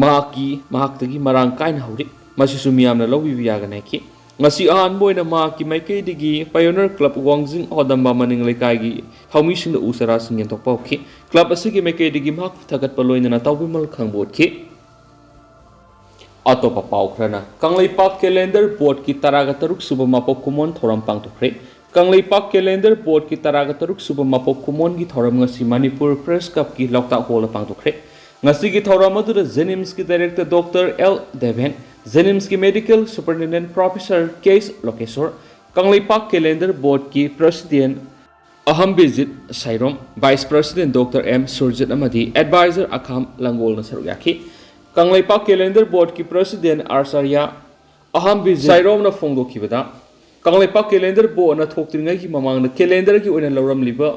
ꯃꯍꯥꯛꯀꯤ, ꯃꯍꯥꯛꯇꯒꯤ ꯃꯔꯥꯡ ꯀꯥꯏꯅ ꯍꯧꯔꯤ꯫ ꯃꯁꯤꯁꯨ ꯃꯤꯌꯥꯝꯅ ꯂꯧꯕꯤꯕ ꯌꯥꯒꯅꯤ ꯍꯥꯏꯈꯤ꯫ ꯉꯁꯤ ꯑꯍꯥꯟꯕ ꯑꯣꯏꯅ ꯃꯍꯥꯛꯀꯤ ꯃꯥꯏꯀꯩꯗꯒꯤ ꯄꯥꯏꯑꯣꯅꯤꯌꯔ ꯀ꯭ꯂꯕ ꯋꯥꯡꯖꯤꯡ ꯍꯣꯗꯝꯕ ꯃꯅꯤꯡ ꯂꯩꯀꯥꯏꯒꯤ ꯊꯧꯃꯤꯁꯤꯡꯗ ꯎ ꯆꯥꯔꯥꯁꯤꯡ ꯌꯦꯟꯊꯣꯛꯄ ꯍꯧꯈꯤ꯫ ꯀ꯭ꯂꯕ ꯑꯁꯤꯒꯤ ꯃꯥꯏꯀꯩꯗꯒꯤ ꯃꯍꯥꯛꯄꯨ ꯊꯥꯒꯠꯄ ꯂꯣꯏꯅꯅ ꯇꯥꯎꯕꯤꯃꯜ ꯈꯪꯕ ꯎꯠꯈꯤ꯫ ꯑꯇꯣꯞꯄ ꯄꯥꯎ ꯈꯔꯅ, ꯀꯪꯂꯩꯄꯥꯛ ꯀꯦꯂꯦꯟꯗꯔ ꯕꯣꯔꯗꯀꯤ ꯇꯔꯥꯒ ꯇꯔꯨꯛ ꯁꯨꯕ ꯃꯄꯣꯛ ꯀꯨꯝꯑꯣꯟ ꯊꯧꯔꯝ ꯄꯥꯡꯊꯣꯛꯈ꯭ꯔꯦ꯫ ꯀꯪꯂꯩꯄꯥꯛ ꯀꯦꯂꯦꯟꯗꯔ ꯕꯣꯔꯗꯀꯤ ꯇꯔꯥꯒ ꯇꯔꯨꯛ ꯁꯨꯕ ꯃꯄꯣꯛ ꯀꯨꯝꯑꯣꯟꯒꯤ ꯊꯧꯔꯝ ꯉꯁꯤ ꯃꯅꯤꯄꯨꯔ ꯄ꯭ꯔꯦꯁ ꯀ꯭ꯂꯕꯀꯤ ꯂꯣꯛꯇꯥꯛ ꯍꯣꯜꯗ ꯄꯥꯡꯊꯣꯛꯈ꯭ꯔꯦ꯫ ꯉꯁꯤꯒꯤ ꯊꯧꯔꯝ ꯑꯗꯨꯗ ꯖꯦꯅꯤꯝꯁꯀꯤ ꯗꯥꯏꯔꯦꯛꯇꯔ ꯗꯣꯛꯇꯔ ꯑꯦꯜ ꯗꯦꯕꯦꯟ, ꯖꯦꯅꯤꯝꯁꯀꯤ medical superintendent professor K S Lokeshor, Kangleipak calendar ꯕꯣꯔꯗꯀꯤ president Ahambijit Sairom, vice president doctor M Surjit ꯑꯃꯗꯤ ꯑꯦꯗꯚꯥꯏꯖꯔ ꯑꯈꯥꯝ ꯂꯪꯒꯣꯜꯅ ꯁꯔꯨꯛ ꯌꯥꯈꯤ꯫ ꯀꯪꯂꯩꯄꯥꯛ ꯀꯦꯂꯦꯟꯗꯔ ꯕꯣꯔꯗꯀꯤ ꯄ꯭ꯔꯦꯁꯤꯗꯦꯟꯠ ꯑꯥꯆꯥꯔꯌ ꯑꯍꯝꯕꯤꯖꯤꯠ ꯁꯥꯏꯔꯣꯝꯅ ꯐꯣꯡꯗꯣꯛꯈꯤꯕꯗ, ꯀꯪꯂꯩꯄꯥꯛ ꯀꯦꯂꯦꯟꯗꯔ ꯕꯣꯔꯗꯅ ꯊꯣꯛꯇ꯭ꯔꯤꯉꯩꯒꯤ ꯃꯃꯥꯡꯗ ꯀꯦꯂꯦꯟꯗꯔꯒꯤ ꯑꯣꯏꯅ ꯂꯧꯔꯝꯂꯤꯕ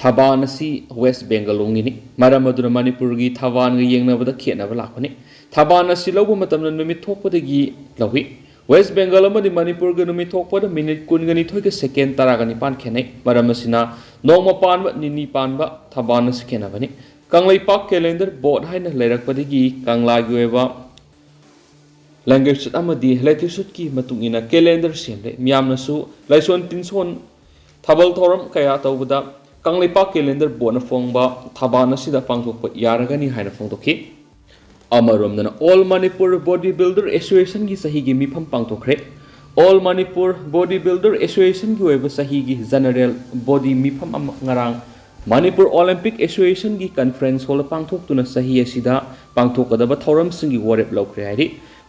ꯊꯥꯕꯥꯟ ꯑꯁꯤ ꯋꯦꯁ ꯕꯦꯡꯒꯜ ꯂꯣꯝꯒꯤꯅꯤ꯫ ꯃꯔꯝ ꯑꯗꯨꯅ ꯃꯅꯤꯄꯨꯔꯒꯤ ꯊꯥꯕꯥꯟꯒ ꯌꯦꯡꯅꯕꯗ ꯈꯦꯠꯅꯕ ꯂꯥꯛꯄꯅꯤ꯫ ꯊꯥꯕꯥꯟ ꯑꯁꯤ ꯂꯧꯕ ꯃꯇꯝꯗ ꯅꯨꯃꯤꯠ ꯊꯣꯛꯄꯗꯒꯤ ꯂꯧꯏ꯫ ꯋꯦꯁ ꯕꯦꯡꯒꯜ ꯑꯃꯗꯤ ꯃꯅꯤꯄꯨꯔꯒ ꯅꯨꯃꯤꯠ ꯊꯣꯛꯄꯗ ꯃꯤꯅꯤꯠ ꯀꯨꯟꯒ ꯅꯤꯊꯣꯏꯒ ꯁꯦꯀꯦꯟ ꯇꯔꯥꯒ ꯅꯤꯄꯥꯟ ꯈꯦꯠꯅꯩ꯫ ꯃꯔꯝ ꯑꯁꯤꯅ ꯅꯣꯡꯃ ꯄꯥꯟꯕ, ꯅꯤꯅꯤ ꯄꯥꯟꯕ ꯊꯥꯕꯥꯟ ꯑꯁꯤ ꯈꯦꯠꯅꯕꯅꯤ꯫ ꯀꯪꯂꯩꯄꯥꯛ ꯀꯦꯂꯦꯟꯗꯔ ꯕꯣꯔꯗ ꯍꯥꯏꯅ ꯂꯩꯔꯛꯄꯗꯒꯤ ꯀꯪꯂꯥꯒꯤ ꯑꯣꯏꯕ language ꯑꯃꯗꯤ latitude ꯀꯤ ꯃꯇꯨꯡ ꯏꯟꯅ ꯀꯦꯂꯦꯟꯗꯔ ꯁꯦꯝꯂꯦ꯫ ꯃꯤꯌꯥꯝꯅꯁꯨ ꯂꯥꯏꯁꯣꯟ ꯇꯤꯟꯁꯣꯟ ꯊꯥꯕꯜ ꯊꯧꯔꯝ ꯀꯌꯥ ꯇꯧꯕꯗ ꯀꯪꯂꯩꯄꯥꯛ ꯀꯦꯂꯦꯟꯗꯔ ꯕꯣꯔꯗꯅ ꯐꯣꯡꯕ ꯊꯥꯕꯥꯟ ꯑꯁꯤꯗ ꯄꯥꯡꯊꯣꯛꯄ ꯌꯥꯔꯒꯅꯤ ꯍꯥꯏꯅ ꯐꯣꯡꯗꯣꯛꯈꯤ꯫ ꯑꯃꯔꯣꯝꯗꯅ All Manipur Body Builder Association ꯒꯤ ꯆꯍꯤꯒꯤ ꯃꯤꯐꯝ ꯄꯥꯡꯊꯣꯛꯈ꯭ꯔꯦ꯫ All Manipur Body Builder Association ꯒꯤ ꯑꯣꯏꯕ ꯆꯍꯤꯒꯤ general body ꯃꯤꯐꯝ ꯑꯃ ꯉꯔꯥꯡ Manipur Olympic Association ꯒꯤ conference hall ꯗ ꯄꯥꯡꯊꯣꯛꯇꯨꯅ ꯆꯍꯤ ꯑꯁꯤꯗ ꯄꯥꯡꯊꯣꯛꯀꯗꯕ ꯊꯧꯔꯝꯁꯤꯡꯒꯤ ꯋꯥꯔꯦꯞ ꯂꯧꯈ꯭ꯔꯦ ꯍꯥꯏꯔꯤ꯫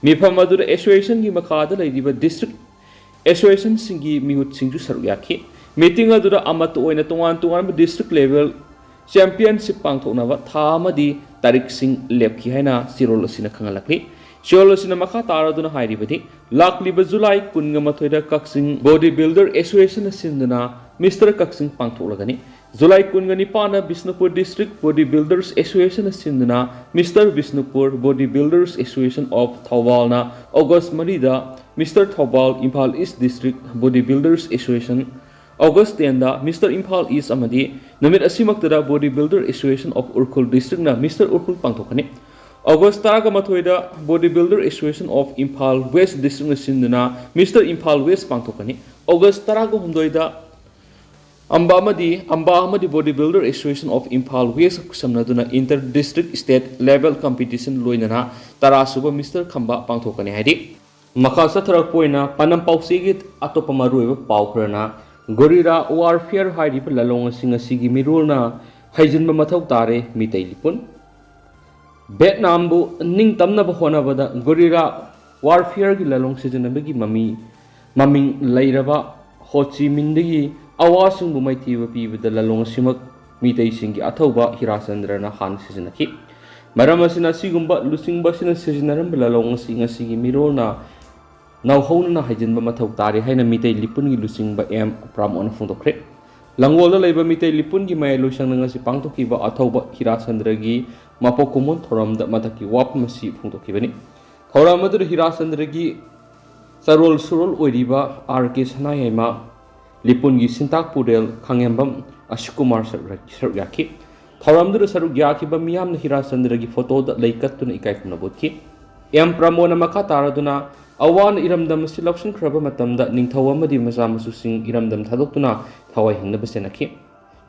ꯃꯤꯐꯝ ꯑꯗꯨꯗ association ꯒꯤ ꯃꯈꯥꯗ ꯂꯩꯔꯤꯕ district association ꯁꯤꯡꯒꯤ ꯃꯤꯍꯨꯠꯁꯤꯡꯁꯨ ꯁꯔꯨꯛ ꯌꯥꯈꯤ꯫ Meeting ꯑꯗꯨꯗ ꯑꯃꯠꯇ ꯑꯣꯏꯅ ꯇꯣꯉꯥꯟ ꯇꯣꯉꯥꯟꯕ district level championship ꯄꯥꯡꯊꯣꯛꯅꯕ ꯊꯥ ꯑꯃꯗꯤ ꯇꯥꯔꯤꯛꯁꯤꯡ ꯂꯦꯞꯈꯤ ꯍꯥꯏꯅ ꯆꯦꯔꯣꯜ ꯑꯁꯤꯅ ꯈꯪꯍꯜꯂꯛꯂꯤ꯫ ꯆꯦꯔꯣꯜ ꯑꯁꯤꯅ ꯃꯈꯥ ꯇꯥꯔꯗꯨꯅ ꯍꯥꯏꯔꯤꯕꯗꯤ, ꯂꯥꯛꯂꯤꯕ ꯖꯨꯂꯥꯏ ꯀꯨꯟꯒ ꯃꯥꯊꯣꯏꯗ ꯀꯛꯆꯤꯡ Body Builder Association ꯅ ꯁꯤꯟꯗꯨꯅ Mister ꯀꯛꯆꯤꯡ ꯄꯥꯡꯊꯣꯛꯂꯒꯅꯤ꯫ ꯖꯨꯂꯥꯏ ꯀꯨꯟꯒ ꯅꯤꯄꯥꯟꯗ Bishnupur District Body Builders Association ꯅ ꯁꯤꯟꯗꯨꯅ Mister Bishnupur Body Builders Association of ꯊꯧꯕꯥꯜꯅ ꯑꯣꯒꯁ ꯃꯔꯤꯗ Mister Thoubal Imphal East District Body Builders Association, August ꯇꯦꯟꯗ Mister ꯏꯝꯐꯥꯜ ꯏꯁ ꯑꯃꯗꯤ ꯅꯨꯃꯤꯠ ꯑꯁꯤꯃꯛꯇꯗ Body Builder Association of Ukhrul District ꯅ Mister ꯎꯔꯈꯨꯜ ꯄꯥꯡꯊꯣꯛꯀꯅꯤ꯫ ꯑꯣꯒꯁ ꯇꯔꯥꯒ ꯃꯥꯊꯣꯏꯗ Body Builder Association of Imphal West District ꯅ ꯁꯤꯟꯗꯨꯅ Mister ꯏꯝꯐꯥꯜ ꯋꯦꯁ ꯄꯥꯡꯊꯣꯛꯀꯅꯤ꯫ ꯑꯣꯒꯁ ꯇꯔꯥꯒ ꯍꯨꯝꯗꯣꯏꯗ ꯑꯝꯕꯥ ꯑꯃꯗꯤ ꯑꯝꯕꯥ ꯑꯃꯗꯤ Body Builder Association of Imphal West ꯈꯨꯠꯁꯝꯅꯗꯨꯅ inter district state level competition ꯂꯣꯏꯅꯅ ꯇꯔꯥ ꯁꯨꯕ Mister ꯈꯝꯕ ꯄꯥꯡꯊꯣꯛꯀꯅꯤ ꯍꯥꯏꯔꯤ꯫ ꯃꯈꯥ ꯆꯠꯊꯔꯛꯄ ꯑꯣꯏꯅ ꯄꯥꯟꯗꯝ ꯄꯥꯎꯆꯦꯒꯤ ꯑꯇꯣꯞꯄ ꯃꯔꯨꯑꯣꯏꯕ ꯄꯥꯎ ꯈꯔꯅ, Guerrilla Warfare ꯍꯥꯏꯔꯤꯕ ꯂꯥꯂꯣꯡ ꯑꯁꯤ ꯉꯁꯤꯒꯤ ꯃꯤꯔꯣꯜꯅ ꯍꯩꯖꯤꯟꯕ ꯃꯊꯧ ꯇꯥꯔꯦ, ꯃꯤꯇꯩ ꯂꯤꯄꯨꯟ꯫ ꯚꯦꯠꯅꯥꯝꯕꯨ ꯅꯤꯡꯇꯝꯅꯕ ꯍꯣꯠꯅꯕꯗ Guerrilla Warfare ꯒꯤ ꯂꯥꯂꯣꯡ ꯁꯤꯖꯤꯟꯅꯕꯒꯤ ꯃꯃꯤ, ꯃꯃꯤꯡ ꯂꯩꯔꯕ ꯍꯣ ꯆꯤ ꯃꯤꯟꯗꯒꯤ ꯑꯋꯥꯁꯤꯡꯕꯨ ꯃꯥꯏꯊꯤꯕ ꯄꯤꯕꯗ ꯂꯥꯂꯣꯡ ꯑꯁꯤꯃꯛ ꯃꯤꯇꯩꯁꯤꯡꯒꯤ ꯑꯊꯧꯕ ꯍꯤꯔꯥꯆꯟꯗ꯭ꯔꯅ ꯍꯥꯟꯅ ꯁꯤꯖꯤꯟꯅꯈꯤ꯫ ꯃꯔꯝ ꯑꯁꯤꯅ ꯑꯁꯤꯒꯨꯝꯕ ꯂꯨꯆꯤꯡꯕ ꯑꯁꯤꯅ ꯁꯤꯖꯤꯟꯅꯔꯝꯕ ꯂꯥꯂꯣꯡ ꯑꯁꯤ ꯉꯁꯤꯒꯤ ꯃꯤꯔꯣꯜꯅ ꯅꯧꯍꯧꯅꯅ ꯍꯩꯖꯤꯟꯕ ꯃꯊꯧ ꯇꯥꯔꯤ ꯍꯥꯏꯅ ꯃꯤꯇꯩ ꯂꯤꯄꯨꯟꯒꯤ ꯂꯨꯆꯤꯡꯕ ꯑꯦꯝ ꯄ꯭ꯔꯥꯃꯣꯟꯅ ꯐꯣꯡꯗꯣꯛꯈ꯭ꯔꯦ꯫ ꯂꯥꯡꯒꯣꯜꯗ ꯂꯩꯕ ꯃꯤꯇꯩ ꯂꯤꯄꯨꯟꯒꯤ ꯃꯌꯥꯏ ꯂꯣꯏꯁꯪꯅ ꯉꯁꯤ ꯄꯥꯡꯊꯣꯛꯈꯤꯕ ꯑꯊꯧꯕ ꯍꯤꯔꯥꯆꯟꯗ꯭ꯔꯒꯤ ꯃꯄꯣꯛ ꯀꯨꯝꯑꯣꯟ ꯊꯧꯔꯝꯗ ꯃꯊꯛꯀꯤ ꯋꯥꯐꯝ ꯑꯁꯤ ꯐꯣꯡꯗꯣꯛꯈꯤꯕꯅꯤ꯫ ꯊꯧꯔꯝ ꯑꯗꯨꯗ ꯍꯤꯔꯥꯆꯟꯗ꯭ꯔꯒꯤ ꯆꯔꯣꯜ ꯁꯨꯔꯣꯜ ꯑꯣꯏꯔꯤꯕ ꯑꯥꯔ ꯀꯦ ꯁꯅꯥꯌꯥꯏꯃ, ꯂꯤꯄꯨꯟꯒꯤ ꯁꯤꯟꯇꯥꯛ ꯄꯨꯔꯦꯜ ꯈꯥꯉꯦꯝꯕꯝ ꯑꯁꯤꯀꯨꯃꯥꯔ ꯁꯔꯨꯛ ꯁꯔꯨꯛ ꯌꯥꯈꯤ꯫ ꯊꯧꯔꯝꯗꯨꯗ ꯁꯔꯨꯛ ꯌꯥꯈꯤꯕ ꯃꯤꯌꯥꯝꯅ ꯍꯤꯔꯥꯆꯟꯗ꯭ꯔꯒꯤ ꯐꯣꯇꯣꯗ ꯂꯩ ꯀꯠꯇꯨꯅ ꯏꯀꯥꯏ ꯈꯨꯝꯅꯕ ꯎꯠꯈꯤ꯫ ꯑꯦꯝ ꯄ꯭ꯔꯃꯣꯗꯅ ꯃꯈꯥ ꯇꯥꯔꯗꯨꯅ, ꯑꯋꯥꯅ ꯏꯔꯝꯗꯝ ꯑꯁꯤ ꯂꯧꯁꯤꯟꯈ꯭ꯔꯕ ꯃꯇꯝꯗ ꯅꯤꯡꯊꯧ ꯑꯃꯗꯤ ꯃꯆꯥ ꯃꯁꯨꯁꯤꯡ ꯏꯔꯝꯗꯝ ꯊꯥꯗꯣꯛꯇꯨꯅ ꯊꯋꯥꯏ ꯍꯤꯡꯅꯕ ꯆꯦꯟꯅꯈꯤ꯫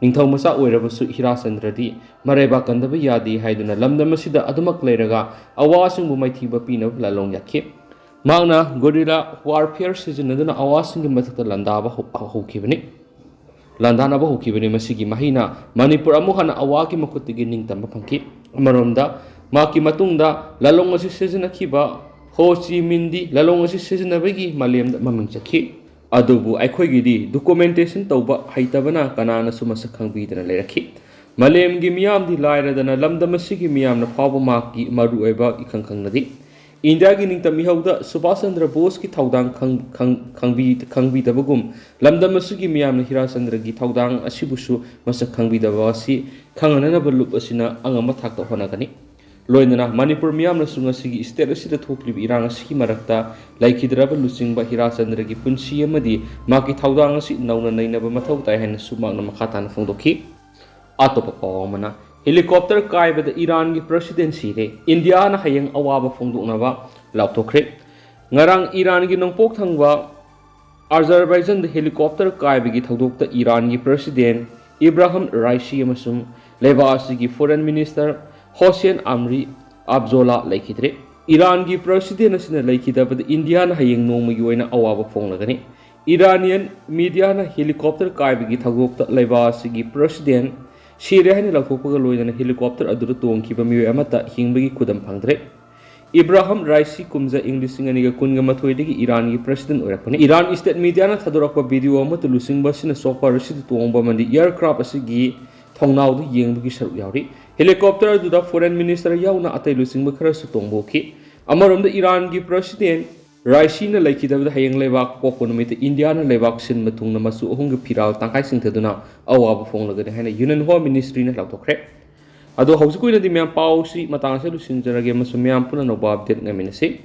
ꯅꯤꯡꯊꯧ ꯃꯆꯥ ꯑꯣꯏꯔꯕꯁꯨ ꯍꯤꯔꯥꯆꯟꯗ꯭ꯔꯗꯤ ꯃꯔꯩꯕꯥꯛ ꯀꯟꯗꯕ ꯌꯥꯗꯦ ꯍꯥꯏꯗꯨꯅ ꯂꯝꯗꯝ ꯑꯁꯤꯗ ꯑꯗꯨꯃꯛ ꯂꯩꯔꯒ ꯑꯋꯥꯁꯤꯡꯕꯨ ꯃꯥꯏꯊꯤꯕ ꯄꯤꯅꯕ ꯂꯥꯂꯣꯡ ꯌꯥꯈꯤ꯫ ꯃꯍꯥꯛꯅ ꯒꯣꯔꯤꯂꯥ ꯋꯥꯔꯐꯤꯌꯔ ꯁꯤꯖꯤꯟꯅꯗꯨꯅ ꯑꯋꯥꯁꯤꯡꯒꯤ ꯃꯊꯛꯇ ꯂꯥꯟꯗꯥꯕ ꯍꯧ-, ꯍꯧꯈꯤꯕꯅꯤ꯫ ꯂꯥꯟꯗꯥꯅꯕ ꯍꯧꯈꯤꯕꯅꯤ꯫ ꯃꯁꯤꯒꯤ ꯃꯍꯩꯅ ꯃꯅꯤꯄꯨꯔ ꯑꯃꯨꯛ ꯍꯟꯅ ꯑꯋꯥꯒꯤ ꯃꯈꯨꯠꯇꯒꯤ ꯅꯤꯡꯇꯝꯕ ꯐꯪꯈꯤ꯫ ꯑꯃꯔꯣꯝꯗ, ꯃꯍꯥꯛꯀꯤ ꯃꯇꯨꯡꯗ ꯂꯥꯂꯣꯡ ꯑꯁꯤ ꯁꯤꯖꯤꯟꯅꯈꯤꯕ ꯍꯣ ꯆꯤ ꯃꯤꯟꯗꯤ ꯂꯥꯂꯣꯡ ꯑꯁꯤ ꯁꯤꯖꯤꯟꯅꯕꯒꯤ ꯃꯥꯂꯦꯝꯗ ꯃꯃꯤꯡ ꯆꯠꯈꯤ꯫ ꯑꯗꯨꯕꯨ ꯑꯩꯈꯣꯏꯒꯤꯗꯤ documentation ꯇꯧꯕ ꯍꯩꯇꯕꯅ ꯀꯅꯥꯅꯁꯨ ꯃꯁꯛ ꯈꯪꯕꯤꯗꯅ ꯂꯩꯔꯛꯈꯤ꯫ ꯃꯥꯂꯦꯝꯒꯤ ꯃꯤꯌꯥꯝꯗꯤ ꯂꯥꯏꯔꯗꯅ ꯂꯝꯗꯝ ꯑꯁꯤꯒꯤ ꯃꯤꯌꯥꯝꯅ ꯐꯥꯎꯕ ꯃꯍꯥꯛꯀꯤ ꯃꯔꯨꯑꯣꯏꯕ ꯏꯈꯪ ꯈꯪꯅꯗꯦ꯫ ꯏꯟꯗꯤꯌꯥꯒꯤ ꯅꯤꯡꯇꯝ ꯃꯤꯍꯧꯗ ꯁꯨꯚꯥꯁ ꯆꯟꯗ꯭ꯔ ꯕꯣꯁꯀꯤ ꯊꯧꯗꯥꯡ ꯈꯪ-, ꯈꯪ-, ꯈꯪꯕꯤ-, ꯈꯪꯕꯤꯗꯕꯒꯨꯝ, ꯂꯝꯗꯝ ꯑꯁꯤꯒꯤ ꯃꯤꯌꯥꯝꯅ ꯍꯤꯔꯥꯆꯟꯗ꯭ꯔꯒꯤ ꯊꯧꯗꯥꯡ ꯑꯁꯤꯕꯨꯁꯨ ꯃꯁꯛ ꯈꯪꯕꯤꯗꯕ ꯑꯁꯤ ꯈꯪꯍꯟꯅꯅꯕ ꯂꯨꯞ ꯑꯁꯤꯅ ꯑꯉꯝꯕ ꯊꯥꯛꯇ ꯍꯣꯠꯅꯒꯅꯤ꯫ ꯂꯣꯏꯅꯅ ꯃꯅꯤꯄꯨꯔ ꯃꯤꯌꯥꯝꯅꯁꯨ ꯉꯁꯤꯒꯤ state ꯑꯁꯤꯗ ꯊꯣꯛꯂꯤꯕ ꯏꯔꯥꯡ ꯑꯁꯤꯒꯤ ꯃꯔꯛꯇ ꯂꯩꯈꯤꯗ꯭ꯔꯕ ꯂꯨꯆꯤꯡꯕ ꯍꯤꯔꯥꯆꯟꯗ꯭ꯔꯒꯤ ꯄꯨꯟꯁꯤ ꯑꯃꯗꯤ ꯃꯍꯥꯛꯀꯤ ꯊꯧꯗꯥꯡ ꯑꯁꯤ ꯅꯧꯅ ꯅꯩꯅꯕ ꯃꯊꯧ ꯇꯥꯏ ꯍꯥꯏꯅꯁꯨ ꯃꯍꯥꯛꯅ ꯃꯈꯥ ꯇꯥꯅ ꯐꯣꯡꯗꯣꯛꯈꯤ꯫ ꯑꯇꯣꯞꯄ ꯄꯥꯎ ꯑꯃꯅ, helicopter ꯀꯥꯏꯕꯗ ꯏꯔꯥꯟꯒꯤ president ꯁꯤꯔꯦ, ꯏꯟꯗꯤꯌꯥꯅ ꯍꯌꯦꯡ ꯑꯋꯥꯕ ꯐꯣꯡꯗꯣꯛꯅꯕ ꯂꯥꯎꯊꯣꯛꯈ꯭ꯔꯦ꯫ ꯉꯔꯥꯡ ꯏꯔꯥꯟꯒꯤ ꯅꯣꯡꯄꯣꯛ ꯊꯪꯕ ꯑꯖꯔꯕꯥꯏꯖꯥꯟꯗ helicopter ꯀꯥꯏꯕꯒꯤ ꯊꯧꯗꯣꯛꯇ ꯏꯔꯥꯟꯒꯤ president ꯏꯕ꯭ꯔꯥꯍꯤꯝ ꯔꯥꯏꯁꯤ ꯑꯃꯁꯨꯡ ꯂꯩꯕꯥꯛ ꯑꯁꯤꯒꯤ foreign minister ꯍꯣꯁꯦꯟ ꯑꯃꯔꯤ ꯑꯕꯖꯣꯂꯥ ꯂꯩꯈꯤꯗ꯭ꯔꯦ꯫ ꯏꯔꯥꯟꯒꯤ president ꯑꯁꯤꯅ ꯂꯩꯈꯤꯗꯕꯗ ꯏꯟꯗꯤꯌꯥꯅ ꯍꯌꯦꯡ ꯅꯣꯡꯃꯒꯤ ꯑꯣꯏꯅ ꯑꯋꯥꯕ ꯐꯣꯡꯂꯒꯅꯤ꯫ Iranian mediaꯅ helicopter ꯀꯥꯏꯕꯒꯤ ꯊꯧꯗꯣꯛꯇ ꯂꯩꯕꯥꯛ ꯑꯁꯤꯒꯤ president ꯁꯤꯔꯦ ꯍꯥꯏꯅ ꯂꯥꯎꯊꯣꯛꯄꯒ ꯂꯣꯏꯅꯅ helicopter ꯑꯗꯨꯗ ꯇꯣꯡꯈꯤꯕ ꯃꯤꯑꯣꯏ ꯑꯃꯠꯇ ꯍꯤꯡꯕꯒꯤ ꯈꯨꯗꯝ ꯐꯪꯗ꯭ꯔꯦ꯫ ꯏꯕ꯭ꯔꯥꯍꯤꯝ ꯔꯥꯏꯁꯤ ꯀꯨꯝꯖꯥ ꯏꯪ ꯂꯤꯁꯤꯡ ꯑꯅꯤꯒ ꯀꯨꯟꯒ ꯃꯥꯊꯣꯏꯗꯒꯤ ꯏꯔꯥꯟꯒꯤ president ꯑꯣꯏꯔꯛꯄꯅꯤ꯫ ꯏꯔꯥꯟ state mediaꯅ ꯊꯥꯗꯣꯔꯛꯄ video ꯑꯃꯠꯇ ꯂꯨꯆꯤꯡꯕ ꯑꯁꯤꯅ chopper ꯑꯁꯤꯗ ꯇꯣꯡꯕ ꯑꯃꯗꯤ aircraft ꯑꯁꯤꯒꯤ ꯊꯣꯡꯅꯥꯎꯗ ꯌꯦꯡꯕꯒꯤ ꯁꯔꯨꯛ ꯌꯥꯎꯔꯤ꯫ Helicopter ꯑꯗꯨꯗ foreign minister ꯌꯥꯎꯅ ꯑꯇꯩ ꯂꯨꯆꯤꯡꯕ ꯈꯔꯁꯨ ꯇꯣꯡꯕ ꯎꯈꯤ꯫ ꯑꯃꯔꯣꯝꯗ ꯏꯔꯥꯟꯒꯤ president ꯔꯥꯏꯁꯤꯅ ꯂꯩꯈꯤꯗꯕꯗ ꯍꯌꯦꯡ ꯂꯩꯕꯥꯛ ꯄꯣꯛꯄ ꯅꯨꯃꯤꯠꯇ ꯏꯟꯗꯤꯌꯥꯅ ꯂꯩꯕꯥꯛ ꯁꯤꯟꯕ ꯊꯨꯡꯅ ꯃꯆꯨ ꯑꯍꯨꯝꯒꯤ ꯐꯤꯔꯥꯜ ꯇꯪꯈꯥꯏ ꯆꯤꯡꯊꯗꯨꯅ ꯑꯋꯥꯕ ꯐꯣꯡꯂꯒꯅꯤ ꯍꯥꯏꯅ Union Home Ministryꯅ ꯂꯥꯎꯊꯣꯛꯈ꯭ꯔꯦ꯫ ꯑꯗꯣ ꯍꯧꯖꯤꯛꯀꯤ ꯑꯣꯏꯅꯗꯤ ꯃꯌꯥꯝ ꯄꯥꯎꯁꯤ ꯃꯇꯥꯡ ꯑꯁꯤꯗ ꯂꯣꯏꯁꯤꯟꯖꯔꯒꯦ ꯑꯃꯁꯨꯡ ꯃꯌꯥꯝ ꯄꯨꯟꯅ ꯑꯅꯧꯕ update ꯉꯥꯏꯃꯤꯟꯅꯁꯤ꯫